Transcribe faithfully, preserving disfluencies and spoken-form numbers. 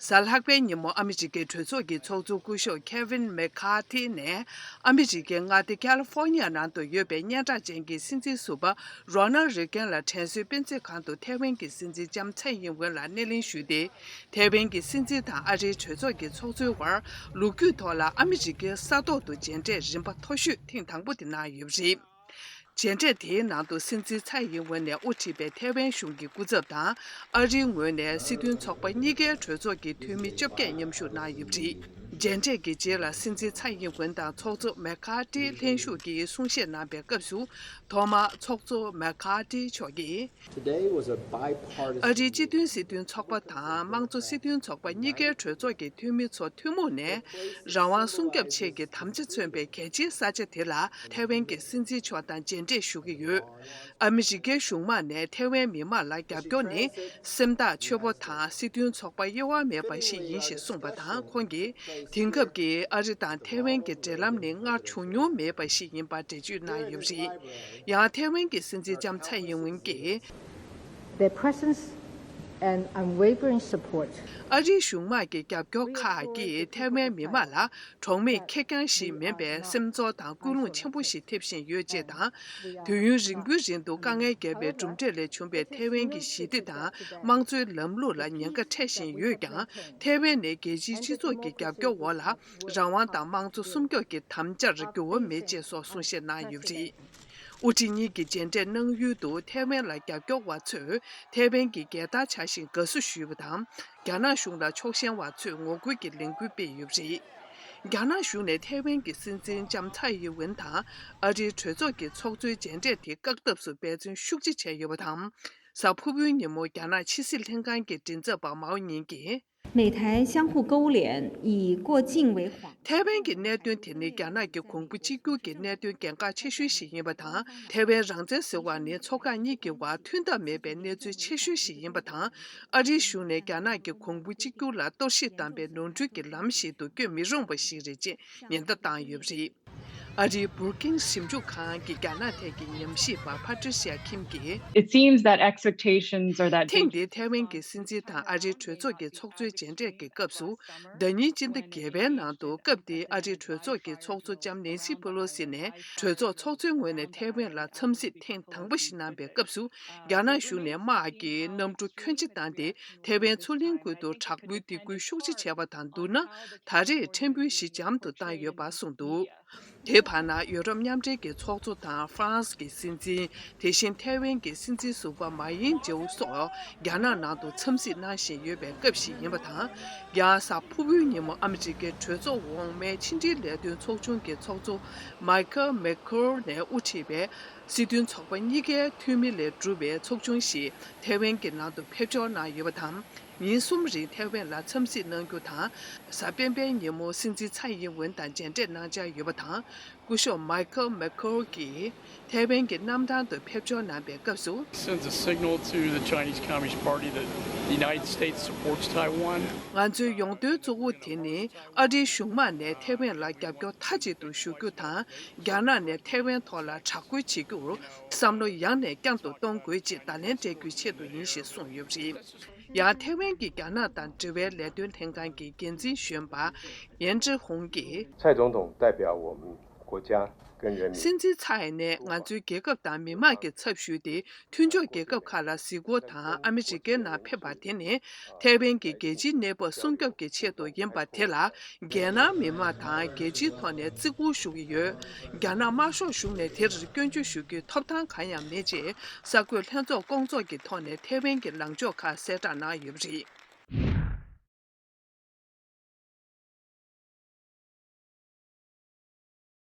གཟའ་ལྷག་པའི་ཉིན་མོ་ཨ་མི་རི་ཀའི་གྲོས་ཚོགས་ཀྱི་ཚོགས་གཙོ་སྐུ་ཞབས་Kevin McCarthy་ནས་ཨ་མི་རི་ཀའི་མངའ་སྡེ་California་ནང་དུ་ཡོད་པའི་སྙན་གྲགས་ཅན་གྱི་སྲིད་འཛིན་ཟུར་པ་Ronald Reagan་ལ་དྲན་གསོའི་སྤེལ་མཛོད་ཁང་དུ་ཐའེ་ཝན་གྱི་སྲིད་འཛིན་ལྕམ་ཚའེ་ཡིན་ཝེན་ལ་སྣེ་ལེན་ཞུས་ཏེ། ཐའེ་ཝན་གྱི་སྲིད་འཛིན་དང་ཨ་རིའི་གྲོས་ཚོགས་ཀྱི་ཚོགས་གཙོའི་དབར་ལོ་རྒྱུས་ཐོག་ལ་ཨ་མི་རི་ཀའི་ས་ཐོག་ཏུ་མཇལ་འཕྲད་རིམ་པ་མཐོ་ཤོས་ཐེངས་དང་པོ་དེ་གནང་ཡོད་པ་རེད། མཇལ་འཕྲད་དེའི་ནང་དུ་སྲིད་འཛིན་ཚའེ་ཡིན་ཝེན་ནས་དབུ་ཁྲིད་པའི་ཐའེ་ཝན་གཞུང་གི་སྐུ་ཚབ་དང་། ཨ་རིའི་ངོས་ནས་སྲིད་དོན་ཚོགས་པ་གཉིས་ཀའི་གྲོས་ཚོགས་ཀྱི་འཐུས་མི་བཅོ་བརྒྱད་མཉམ་ཞུགས་གནང་ཡོད་པ་རེད། མཇལ་འཕྲད་ཀྱི་རྗེས་ལ་སྲིད་འཛིན་ཚའེ་ཡིན་ཝེན་དང་ཚོགས་གཙོ་མེག་ཁཱ་ཏི་ལྷན་ཞུགས་ཀྱིས་གསུང་བཤད་གནང་པའི་སྐབས་སུ། ཐོག་མར་ཚོགས་གཙོ་མེག་ཁཱ་ཏི་མཆོག་གིས། Today was a bipartisan ཨ་རིའི་སྤྱི་མཐུན་སྲིད་དོན་ཚོགས་པ་དང་དམངས་གཙོ་སྲིད་དོན་ཚོགས་པ་གཉིས་ཀའི་གྲོས་ཚོགས་ཀྱི་འཐུས་མི་ཚོ་ཐུན་མོང་ནས་རང་དབང་སྲུང་སྐྱོབ་ཆེད་ཀྱི་དམ་བཅའ་མཚོན་པའི་གལ་ཆེའི་ས་ཆ་དེ་ལ་ཐའེ་ཝན་གྱི་སྲིད་འཛིན་མཆོག་དང་མཇལ་འཕྲད་ཞུ་གི་ཡོད། ཨ་མི་རི་ཀའི་གཞུང་དམངས་ནས་ཐའེ་ཝན་མི་དམངས་ལ་རྒྱབ་སྐྱོར་ནི་སེམས་ཐག་ཆོད་པོ་དང་སྲིད་དོན་ཚོགས་པ་དབྱེ་བ་མེད་པ་ཞིག་ཡིན་ཞེས་གསུངས་པ་དང་། ཁོང་གིས་དེང་སྐབས་ཀྱི་ཨ་རི་དང་ཐའེ་ཝན་གྱི་འབྲེལ་ལམ་ནི་སྔར་བྱུང་མྱོང་མེད་པ་ཞིག་ཡིན་པར་འགྲེལ་བརྗོད་གནང་ཡོད་པ་རེད། ཡང་ཐའེ་ཝན་གྱི་སྲིད་འཛིན་ལྕམ་ཚའེ་ཡིན་ཝེན་གྱིས། Their presence and unwavering support ཨ་རིའི་གཞུང་དམངས་ཀྱི་རྒྱབ་སྐྱོར་ཁག་གིས་ཐའེ་ཝན་མི་དམངས་ལ་གྲོགས་མེད་ཁེར་རྐྱང་ཞིག་མིན་པའི་སེམས་ཚོར་དང་ཀུན་སློང་ཆེན་པོ་ཞིག་ཐེབས་བཞིན་ཡོད་ཅེས་དང་། དུས་ཡུན་རིང་པོའི་རིང་དུ་དཀའ་ངལ་བརྒྱབ་པའི་གྲུབ་འབྲས་ལས་བྱུང་བའི་ཐའེ་ཝན་གྱི་ཞི་བདེ་དང་དམངས་གཙོའི་ལམ་ལུགས་ལ་ཉེན་ཁ་འཕྲད་བཞིན་ཡོད་ཀྱང་། ཐའེ་ཝན་ནི་རྒྱལ་སྤྱིའི་སྤྱི་ཚོགས་ཀྱི་རྒྱབ་སྐྱོར་འོག་ལ་རང་དབང་དང་དམངས་གཙོ་སྲུང་སྐྱོབ་ཀྱི་དམ་བཅར་འགྱུར་བ་མེད་ཅེས་སོགས་གསུང་བཤད་གནང་ཡོད་པ་རེད། དབུ་ཁྲིད་གཉིས་ཀྱི་མཇལ་འཕྲད་གནང་ཡུལ་དུ་ཐའེ་ཝན་ལ་རྒྱབ་སྐྱོར་བ་ཚོས་ཐའེ་ཝན་གྱི་རྒྱལ་དར་འཕྱར་བཞིན་དགའ་བསུ་ཞུས་པ་དང་། རྒྱ་ནག་གཞུང་ལ་ཕྱོགས་ཞེན་བ་ཚོས་ངོ་རྒོལ་གྱི་ལས་འགུལ་སྤེལ་ཡོད་པ་རེད། རྒྱ་ནག་གཞུང་ནས་ཐའེ་ཝན་གྱི་སྲིད་འཛིན་ལྕམ་ཚའེ་ཡིན་ཝེན་དང་ཨ་རིའི་གྲོས་ཚོགས་ཀྱི་ཚོགས་གཙོའི་མཇལ་འཕྲད་དེ་བཀག་ཐབས་སུ་འབད་བརྩོན་ཤུགས་ཆེ་བྱས་ཡོད་པ་དང་། གཟའ་ཕུར་བུའི་ཉིན་མོ་རྒྱ་ནག་ཕྱི་སྲིད་ལྷན་ཁང་གི་མགྲིན་ཚབ་པ་མའོ་ཉིང་གིས། 美台相互勾连，以过境为幌。 ཐའེ་ཝན་གྱི་གནད་དོན་དེ་ནི་རྒྱ་ནག་གི་གོང་བུ་གཅིག་གྱུར་གྱི་གནད་དོན་གལ་འགངས་ཆེ་ཤོས་ཤིག་ཡིན་པ་དང་། ཐའེ་ཝན་རང་བཙན་ཟེར་བ་ནི་མཚོ་འགག་གཉིས་ཀྱི་བར་མཐུན་ཐབས་མེད་པའི་གནས་ཚུལ་ཆེ་ཤོས་ཤིག་ཡིན་པ་དང་། ཨ་རིའི་གཞུང་ནས་རྒྱ་ནག་གི་གོང་བུ་གཅིག་གྱུར་ལ་གཏོར་བཤིག་བཏང་པའི་ནོར་འཁྲུལ་གྱི་ལམ་ཞིག་ཏུ་བསྐྱོད་མི་རུང་བ་ཞིག་རེད་ཅེས་ཉེན་བརྡ་བཏང་ཡོད་པ་རེད། ཨ་རིའི་Brookings་ཞིབ་འཇུག་ཁང་གི་རྒྱ་ནག་ཐད་ཀྱི་ཉམས་ཞིབ་པ་Patricia Kim་གྱིས། It seems that expectations are that ཐེངས་འདིའི་ཐའེ་ཝན་གྱི་སྲིད་འཛིན་དང་ཨ་རིའི་གྲོས་ཚོགས་ཀྱི་ཚོགས་གཙོའི་མཇལ་འཕྲད་ཀྱི་སྐབས་སུ། ཟླ་ཉིན་སྤྱི་ཟླ་བརྒྱད་པའི་ནང་དུ་སྐབས་དེའི་ཨ་རིའི་གྲོས་ཚོགས་ཀྱི་ཚོགས་གཙོ་ལྕམ་ནེན་སི་པེ་ལོ་སི་ནས་གྲོས་ཚོགས་ཚོགས་གཙོའི་ངོས་ནས་ཐའེ་ཝན་ལ་འཚམས་གཟིགས་ཐེངས་དང་པོ་ཞིག་གནང་པའི་སྐབས་སུ། རྒྱ་ནག་གཞུང་ནས་དམག་གི་གནམ་གྲུ་ཁྱོན་ཆེ་བཏང་སྟེ་ཐའེ་ཝན་མཚོ་གླིང་ཁུལ་དུ་དྲག་པོའི་སྡིགས་སྐུལ་ཤུགས་ཆེ་བྱས་པ་དང་བསྡུར་ན། ད་རེས་ཕྲན་བུའི་ཞི་འཇམ་དུ་བཏང་ཡོད་པ་གསུངས་འདུག་དེའི་བར་ན་ཡུ་རོབ་མཉམ་འབྲེལ་གྱི་ཚོགས་གཙོ་དང་ཧྥ་རན་སི་གི་སྲིད་འཛིན། དེ་བཞིན་ཐའེ་ཝན་གྱི་སྲིད་འཛིན་ཟུར་པ་མ་ཡིན་ཇེའུ་སོགས་རྒྱ་ནག་ནང་དུ་འཚམས་གཟིགས་གནང་བཞིན་ཡོད་པའི་སྐབས་ཤིག་ཡིན་པ་དང་། ཡང་གཟའ་ཕུར་བུའི་ཉིན་མོ་ཨ་མི་རི་ཀའི་གྲོས་ཚོགས་འོག་མའི་ཕྱི་འབྲེལ་ལས་དོན་ཚོགས་ཆུང་གི་ཚོགས་གཙོ་Michael McCaul་ནས་དབུ་ཁྲིད་པའི་སྲིད་དོན་ཚོགས་པ་གཉིས་ཀའི་འཐུས་མི་ལས་གྲུབ་པའི་ཚོགས་ཆུང་ཞིག་ཐའེ་ཝན་གྱི་ནང་དུ་ཕེབས་འབྱོར་གནང་ཡོད་པ་དང་། ཉིན་གསུམ་རིང་ཐའེ་ཝན་ལ་འཚམས་གཟིགས་གནང་རྒྱུ་དང་། གཟའ་སྤེན་པའི་ཉིན་མོ་སྲིད་འཛིན་ཚའེ་ཡིན་ཝེན་དང་མཇལ་འཕྲད་གནང་འཆར་ཡོད་པ་དང་། སྐུ་ཞབས་Michael McCaul་གྱིས་ཐའེ་ཝན་གྱི་གནམ་ཐང་དུ་ཕེབས་འབྱོར་གནང་པའི་སྐབས་སུ། Sends a signal to the Chinese Communist Party that the United States supports Taiwan. ང་ཚོའི་ཡོང་དོན་གཙོ་བོ་དེ་ནི་ཨ་རིའི་གཞུང་དམངས་ནས་ཐའེ་ཝན་ལ་རྒྱབ་སྐྱོར་མཐའ་གཅིག་ཏུ་ཞུ་རྒྱུ་དང་། རྒྱ་ནག་ནས་ཐའེ་ཝན་ཐོག་ལ་དྲག་རྒོལ་བྱེད་རྒྱུར་བསམ་བློ་ཡང་ནས་བསྐྱར་དུ་གཏོང་དགོས་ཅེས་བརྡ་ལན་སྤྲད་རྒྱུའི་ཆེད་དུ་ཡིན་ཞེས་གསུངས་ཡོད་པ་རེད། ཡང་ཐའེ་ཝན་གྱི་རྒྱ་ནག་དང་འབྲེལ་བའི་ལས་དོན་ལྷན་ཁང་གི་འགན་འཛིན་གཞོན་པ་ཡན་ཀྲི་ཧུང་གིས། 蔡总统代表我们国家跟人民。 སྲིད་འཛིན་ཚའེ་ནས་ང་ཚོའི་རྒྱལ་ཁབ་དང་མི་དམངས་ཀྱི་ཚབ་ཞུས་ཏེ། མཐུན་ཕྱོགས་རྒྱལ་ཁབ་ཁག་ལ་གཟིགས་སྐོར་དང་ཨ་མི་རི་ཀའི་ནང་ཕེབས་པ་དེ་ནི། ཐའེ་ཝན་གྱི་རྒྱལ་སྤྱིའི་གནས་བབ་སྲུང་སྐྱོབ་ཀྱི་ཆེད་དུ་ཡིན་པ་དེ་ལ། རྒྱལ་ནང་མི་དམངས་དང་རྒྱལ་སྤྱིའི་ཐོག་ནས་བརྩི་བཀུར་ཞུ་གི་ཡོད། རྒྱ་ནག་དམར་ཤོག་གཞུང་ནས་དེར་སྐྱོན་བརྗོད་ཞུ་རྒྱུའི་ཐོབ་ཐང་གང་ཡང་མེད་ཅེས། གསར་འགོད་ལྷན་ཚོགས་སྐོང་ཚོགས་ཀྱི་ཐོག་ནས་ཐའེ་ཝན་གྱི་ལངས་ཕྱོགས་ཁག་གསལ་བསྒྲགས་གནང་ཡོད་པ་རེད།